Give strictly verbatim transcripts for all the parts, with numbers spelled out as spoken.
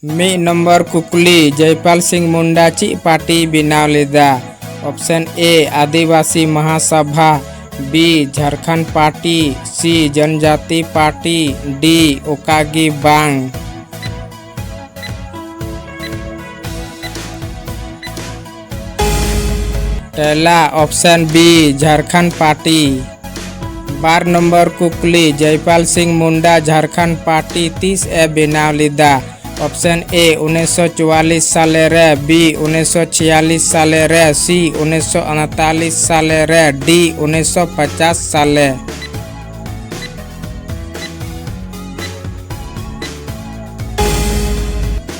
ᱢᱤᱫ ᱱᱚᱢᱵᱚᱨ ᱠᱩᱠᱞᱤ, ᱡᱚᱭᱯᱟᱞ ᱥᱤᱝ ᱢᱩᱱᱰᱟ ᱪᱮᱫ ᱯᱟᱨᱴᱤᱭ ᱵᱮᱱᱟᱣ ᱞᱮᱫᱟ? ᱚᱯᱥᱮᱱ ᱮ, ᱟᱹᱫᱤᱵᱟᱹᱥᱤ ᱢᱟᱦᱟᱥᱟᱵᱷᱟ, ᱵᱤ, ᱡᱷᱟᱨᱠᱷᱚᱸᱰ ᱯᱟᱨᱴᱤ, ᱥᱤ, ᱡᱚᱱᱡᱟᱛᱤ ᱯᱟᱨᱴᱤ, ᱰᱤ, ᱚᱠᱟ ᱜᱮ ᱵᱟᱝ᱾ ᱛᱮᱞᱟ ᱚᱯᱥᱮᱱ ᱵᱤ, ᱡᱷᱟᱨᱠᱷᱚᱸᱰ ᱯᱟᱨᱴᱤ᱾ ᱵᱟᱨ ᱱᱚᱢᱵᱚᱨ ᱠᱩᱠᱞᱤ, ᱡᱚᱭᱯᱟᱞ ᱥᱤᱝ ᱢᱩᱱᱰᱟ ᱡᱷᱟᱨᱠᱷᱚᱸᱰ ᱯᱟᱨᱴᱤ ᱛᱤᱥ ᱮ ᱵᱮᱱᱟᱣ ᱞᱮᱫᱟ? ᱚᱯᱥᱮᱱ ᱮ, ᱩᱱᱤᱥᱥᱚ ᱪᱩᱣᱟᱞᱤᱥ ᱥᱟᱞᱮ ᱨᱮ, ᱵᱤ, ᱩᱱᱤᱥᱥᱚ ᱪᱷᱤᱭᱟᱞᱤᱥ ᱥᱟᱞᱮ ᱨᱮ, ᱥᱤ, ᱩᱱᱤᱥᱥᱚ ᱩᱱᱛᱟᱞᱤᱥ ᱥᱟᱞᱮ ᱨᱮ, ᱰᱤ, ᱩᱱᱤᱥᱥᱚ ᱯᱚᱪᱟᱥ ᱥᱟᱞᱮ᱾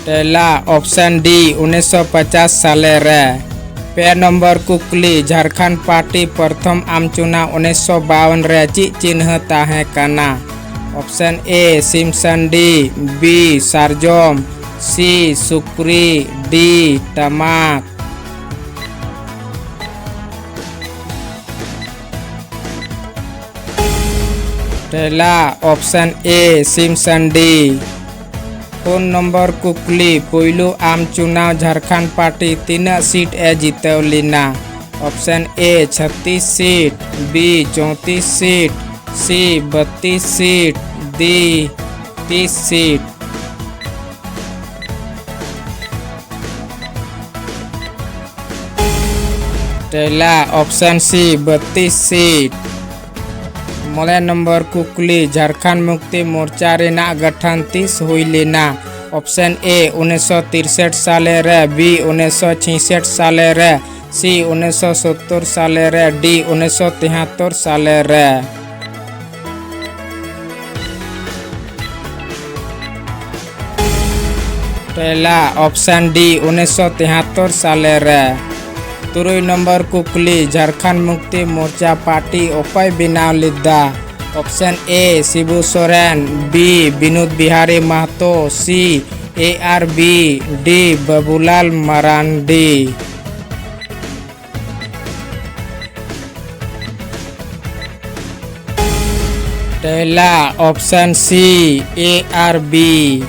ᱛᱮᱞᱟ ᱚᱯᱥᱮᱱ ᱰᱤ, ᱩᱱᱤᱥᱥᱚ ᱯᱚᱪᱟᱥ ᱥᱟᱞᱮ ᱨᱮ᱾ ᱯᱮ ᱱᱚᱢᱵᱚᱨ ᱠᱩᱠᱞᱤ, ᱡᱷᱟᱨᱠᱷᱚᱸᱰ ᱯᱟᱨᱴᱤ ᱯᱨᱚᱛᱷᱚᱢ ᱟᱢ ᱪᱩᱱᱟᱣ ᱩᱱᱤᱥᱥᱚ ᱵᱟᱣᱚᱱ ᱨᱮ ᱪᱮᱫ ᱪᱤᱱᱦᱟᱹ ᱛᱟᱦᱮᱸ ᱠᱟᱱᱟ? ᱚᱯᱥᱮᱱ ᱮ, ᱥᱤᱢ ᱥᱟᱱᱰᱤ, ᱵᱤ, ᱥᱟᱨᱡᱚᱢ, ᱥᱤ, ᱥᱩᱠᱨᱤ, ᱰᱤ, ᱴᱟᱢᱟᱠ᱾ ᱛᱮᱞᱟ ᱚᱯᱥᱮᱱ ᱮ, ᱥᱤᱢ ᱥᱟᱱᱰᱤ᱾ ᱯᱩᱱ ᱱᱚᱢᱵᱚᱨ ᱠᱩᱠᱞᱤ, ᱯᱩᱭᱞᱩ ᱟᱢ ᱪᱩᱱᱟᱣ ᱡᱷᱟᱨᱠᱷᱚᱸᱰ ᱯᱟᱨᱴᱤ ᱛᱤᱱᱟᱹᱜ ᱥᱤᱴ ᱮ ᱡᱤᱛᱟᱹᱣ ᱞᱮᱱᱟ? ᱚᱯᱥᱮᱱ ᱮ, ᱪᱷᱟᱛᱤᱥ ᱥᱤᱴ, ᱵᱤ, ᱪᱳᱭᱛᱤᱥ ᱥᱤᱴ, ᱥᱤ, ᱵᱚᱛᱤᱥ ᱥᱤᱴ, ᱰᱤ, ᱛᱤᱥ ᱥᱤᱴ᱾ ᱛᱮᱞᱟ ᱚᱯᱥᱮᱱ ᱥᱤ, ᱵᱚᱛᱤᱥ ᱥᱤᱴ᱾ ᱢᱚᱬᱮ ᱱᱚᱢᱵᱚᱨ ᱠᱩᱠᱞᱤ, ᱡᱷᱟᱨᱠᱷᱚᱸᱰ ᱢᱩᱠᱛᱤ ᱢᱳᱨᱪᱟ ᱨᱮᱱᱟᱜ ᱜᱚᱴᱷᱚᱱ ᱛᱤᱥ ᱦᱩᱭ ᱞᱮᱱᱟ? ᱚᱯᱥᱮᱱ ᱮ, ᱩᱱᱤᱥᱥᱚ ᱛᱤᱨᱥᱴ ᱥᱟᱞᱮ ᱨᱮ, ᱵᱤ, ᱩᱱᱤᱥᱥᱚ ᱪᱷᱤᱭᱥᱴ ᱥᱟᱞᱮ ᱨᱮ, ᱥᱤ, ᱩᱱᱤᱥᱥᱚ ᱥᱳᱛᱛᱳᱨ ᱥᱟᱞᱮ ᱨᱮ, ᱰᱤ, ᱩᱱᱤᱥᱥᱚ ᱛᱮᱦᱟᱛᱛᱳᱨ ᱥᱟᱞᱮ ᱨᱮ᱾ ᱛᱮᱞᱟ ᱚᱯᱥᱮᱱ ᱰᱤ, ᱩᱱᱤᱥᱥᱚ ᱛᱮᱦᱟᱛᱛᱳᱨ ᱥᱟᱞᱮ ᱨᱮ᱾ ᱛᱩᱨᱩᱭ ᱱᱚᱢᱵᱚᱨ ᱠᱩᱠᱞᱤ, ᱡᱷᱟᱨᱠᱷᱚᱸᱰ ᱢᱩᱠᱛᱤ ᱢᱳᱨᱪᱟ ᱯᱟᱨᱴᱤ ᱚᱠᱚᱭ ᱵᱮᱱᱟᱣ ᱞᱮᱫᱟ? ᱚᱯᱥᱮᱱ ᱮ, ᱥᱤᱵᱩ ᱥᱚᱨᱮᱱ, ᱵᱤ, ᱵᱤᱱᱳᱫ ᱵᱤᱦᱟᱨᱤ ᱢᱟᱦᱛᱚ, ᱥᱤ, ᱮ ᱟᱨ ᱵᱤ, ᱰᱤ, ᱵᱟᱵᱩᱞᱟᱞ ᱢᱟᱨᱟᱱᱰᱤ᱾ ᱛᱮᱞᱟ ᱚᱯᱥᱮᱱ ᱥᱤ, ᱮ ᱟᱨ ᱵᱤ᱾